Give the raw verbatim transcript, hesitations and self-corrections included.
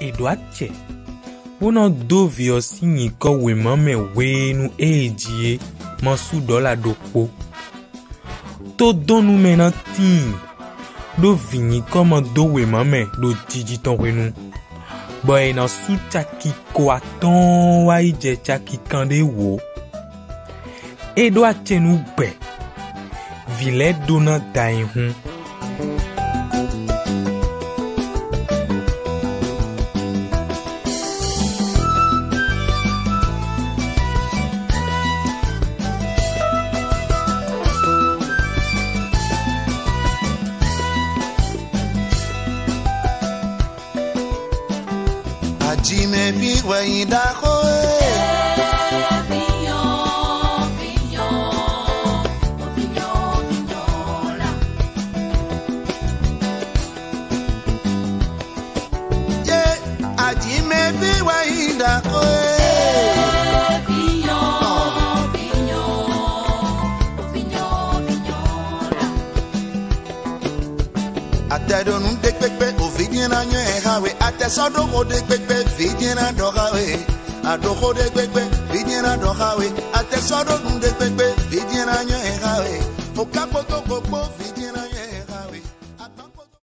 È ɖǒ acɛ, bó ná dó vǐ ɔ́ sín nyǐkɔ wěma mɛ hwenu e è ji é, ma sú ɖɔ̌la ɖokpó. Tódɔnnúmɛ ná tíin, ɖó vǐ nyǐkɔ ma dó wěma mɛ ɖo jiji tɔn hwenu, bɔ è nǎ sú caki ko atɔ́ɔ́n wá yi jɛ caki kanɖé wǒ. É ɖó acɛ nú gbɛ, vǐ lɛ́ɛ ɖó ná da ayihún. Ajimɛví wɛ nyí ɖaxó e. Yé, ajimɛví wɛ nyí ɖaxó e. Atɛ ɖo nǔ ɖé kpékpé, o vǐ jɛ́n ná nywɛ́ ɛ xá we. Atɛ sɔ́ ɖó xó ɖé kpékpé, vǐ jɛ́n ná ɖɔ xá we. Aɖó xó ɖé kpékpé, vǐ jɛ́n ná ɖɔ xá we. Atɛ sɔ́ ɖó nǔ ɖé kpékpé, vǐ jɛ́n ná nywɛ́ ɛ xá we. O ka kpódó xó kpó, vǐ jɛ́n ná